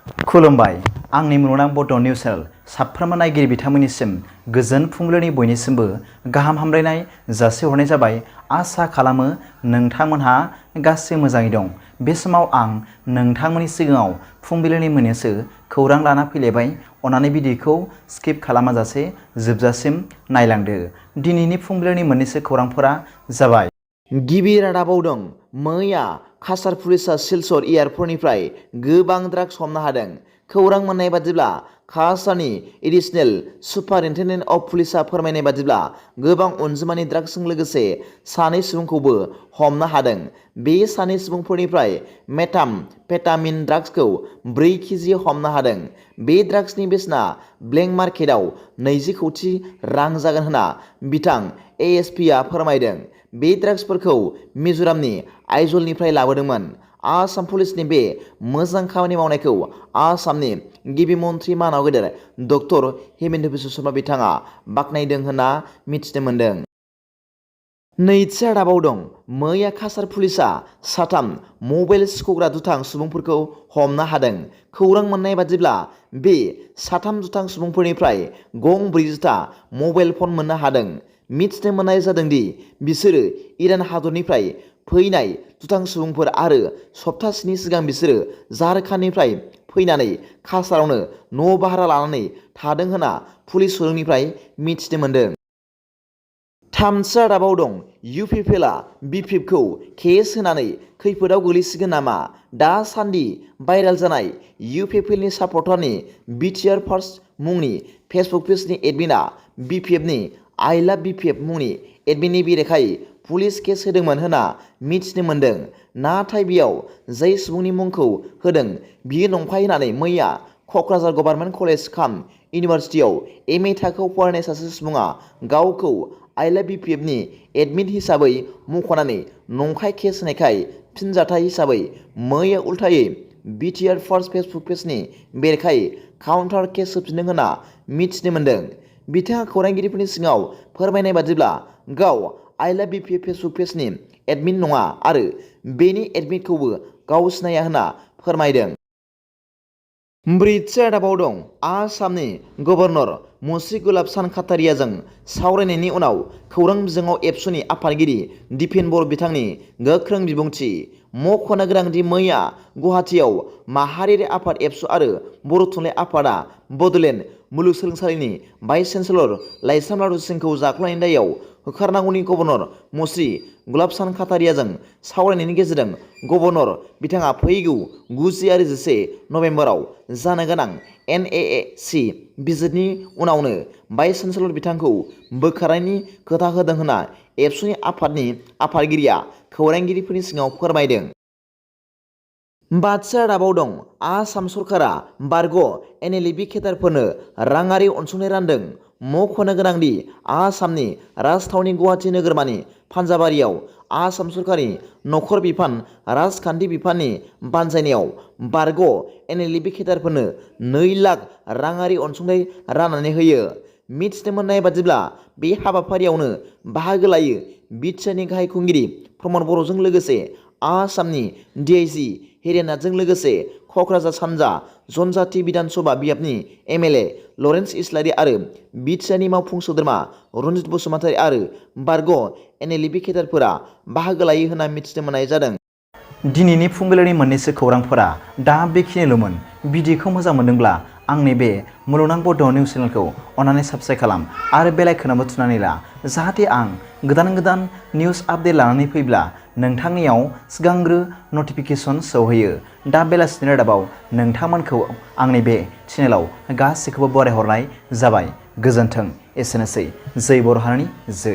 खुलुमबाय आंनि मुलुगनां बड' निउस चेनेल साफ्रोमबो नायगिरि बिथांमोननिसिम गोजोन फुंबिलिनि बयनिसिमबो गाहाम हामलायनाय जासिहरनाय जाबाय। आसा खालामो नोंथांमोनहा गासै मोजाङै दं। बे समाव आं नोंथांमोननि सिगाङाव फुंबिलिनि मोननैसो खौरां लाना फैलायबाय। अन्नानै भिडिअखौ स्किप खालामाजासे जोबजासिम नायलांदो। दिनैनि फुंबिलिनि मोननैसो खौरांफोरा जाबाय। गिबि रादाबाव दं, मैया काछार पुलिसा सिलचर एयारपर्टनिफ्राय गोबां ड्राग्स हमनो हादों। खौरां मोननाय बादिब्ला काछारनि एडिशनेल सुपारिनटेन्डेन्ट अफ पुलिसआ फोरमायनाय बादिब्ला गोबां अनजिमानि ड्राग्सजों लोगोसे सानै सुबुंखौबो हमनो हादों। बे सानै सुबुंफोरनिफ्राय मेथामफेटामिन ड्राग्सखौ 4 केजि हमनो हादों। बे ड्राग्सनि बेसेना ब्लेक मार्केटआव 20 कौटि रां जागोन होनना बिथां एएसपीआ फोरमायदों। बे ड्राग्सफोरखौ मिज'रामनि आइजलनिफ्राय लाबोदोंमोन। आसाम पुलिसनि बे मोजां खामानि मावनायखौ आसामनि गिबि मन्थ्रि मानाव गेदेर डक्टर हेमेन्त बिश्व शर्मा बिथाङा बाख्नायदों होनना मिथिनो मोन्दों। नैथि रादाबाव दं, मैया काछार पुलिसआ 3 मबाइल सिख'ग्रा दुथां सुबुंफोरखौ हमनो हादों। खौरां मोननाय बादिब्ला बे 3 दुथां सुबुंफोरनिफ्राय गं 40टा मबाइल फन मोननो हादों। मिथिनो मोननाय जादों दि बिसोरो इरान हादरनिफ्राय फैनाय दुथां सुबुंफोर आरो सप्तासेनि सिगां बिसोरो झारखान्डनिफ्राय फैनानै काछारावनो न' भारा लानानै थादों होनना पुलिस सुलुंनिफ्राय मिथिनो मोन्दों। थामथि रादाबाव दं, इउपिपिएलआ बिपिएफखौ केस होनानै खैफोदाव गोग्लैसिगोन नामा? दासान्दि भाइरेल जानाय इउपिपिएलनि सापर्टारनि BTR फार्स्ट मुंनि फेसबुक पेजनि एडमिनआ बिपिएफनि आइ लाभ बिपिएफ मुंनि एडमिननि बेरेखायै पुलिस केस होदोंमोन होनना मिथिनो मोन्दों। नाथाय बेयाव जाय सुबुंनि मुंखौ होदों बियो नंखाय होननानै मैया क'क्राझार गभार्नमेन्ट कलेज काम इउनिभार्सिटियाव MA थाखोआव फरायनाय सासे सुबुङा गावखौ आइ लाभ बिपिएफनि एडमिन हिसाबै मुंख'नानै नंखाय केस होनायखाय फिनजाथाय हिसाबै मैया उल्थायै BTR फार्स्ट फेसबुक पेजनि बेरेखायै काउन्टार केस होफिनदों होनना मिथिनो मोन्दों। बिथाङा खौरांगिरिफोरनि सिगाङाव फोरमायनाय बादिब्ला गाव आइ लाभ बिपिएफ फेसबुक पेजनि एडमिन नङा आरो बेनि एडमिनखौबो गाव सिनाया होनना फोरमायदों। ब्रैथि रादाबाव दं, आसामनि गभर्नर मुश्रीगुलाब चान खाटारियाजों सावरायनायनि उनाव खौरां बिजोङाव एबसुनि आफादगिरि दिपेन बर' बिथांनि गोख्रों बिबुंथि। मख'नो गोनांदि मैया गुवाहाटीआव माहारियारि आफाद एबसु आरो बर' थुनलाइ आफादआ बड'लेण्ड मुलुगसोलोंसालिनि भाइस चेन्सेलर लाइस्राम लारु सिंहखौ जाख्ल'नायनि दायआव होखारनांगौनि गभर्नर मुश्री गुलाब चान खाटारियाजों सावरायनायनि गेजेरजों गभर्नर बिथाङा फैगौ 9 आरो 11 नबेम्बराव जानो गोनां NAAC बिजिरनि उनावनो भाइस चेन्सेलर बिथांखौ बोखारनायनि खोथा होदों होनना एबसुनि आफादनि आफादगिरिया खौरांगिरिफोरनि सिगाङाव फोरमायदों। बाथि रादाबाव दं, आसाम सरकारा बर'ह NLFB केडारफोरनो राङारि अनसुंथाइ रानदों। मख'नो गोनांदि आसामनि राजथावनि गुवाहाटी नोगोरमानि फानजाबारियाव आसाम सरकारनि नखर बिफान राजखान्थि बिफाननि बानजायनायाव बर'ह NLFB केडारफोरनो 2 लाख राङारि अनसुंथाइ राननानै होयो। मिथिनो मोननाय बादिब्ला बे हाबाफारियावनो बाहागो लायो BTRनि गाहाय खुंगिरि प्रमद बर'जों लोगोसे आसामनि DIG हिरेन नाथजों लोगोसे क'क्राझार सानजा जनजाति बिधान सभा बियाबनि MLA लरेन्स इस्लारि आरो BTRनि मावफुं सोद्रोमा रन्जित बसुमतारी आरो बर'ह NLFB केडारफोरा बाहागो लायो होनना मिथिनो मोननाय जादों। दिनैनि फुंबिलिनि मोननैसो खौरांफोरा दा बेखिनिल'मोन। भिडिअखौ मोजां मोनदोंब्ला आंनि बे मुलुगनां बड' निउस चेनेलखौ अन्नानै साबस्क्राइब खालाम आरो बेल आइकनआवबो थुनानै ला, जाहाथे आं गोदान निउस आपडेट लानानै फैब्ला नोंथांनियाव सिगांग्रो नटिफिकेसन सौहैयो। दा बेलासिनि रादाबाव नोंथांमोनखौ आंनि बे चेनेलाव गासैखौबो बरायहरनाय जाबाय। गोजोन्थों। एसेनोसै। जै बर' हारिनि जै।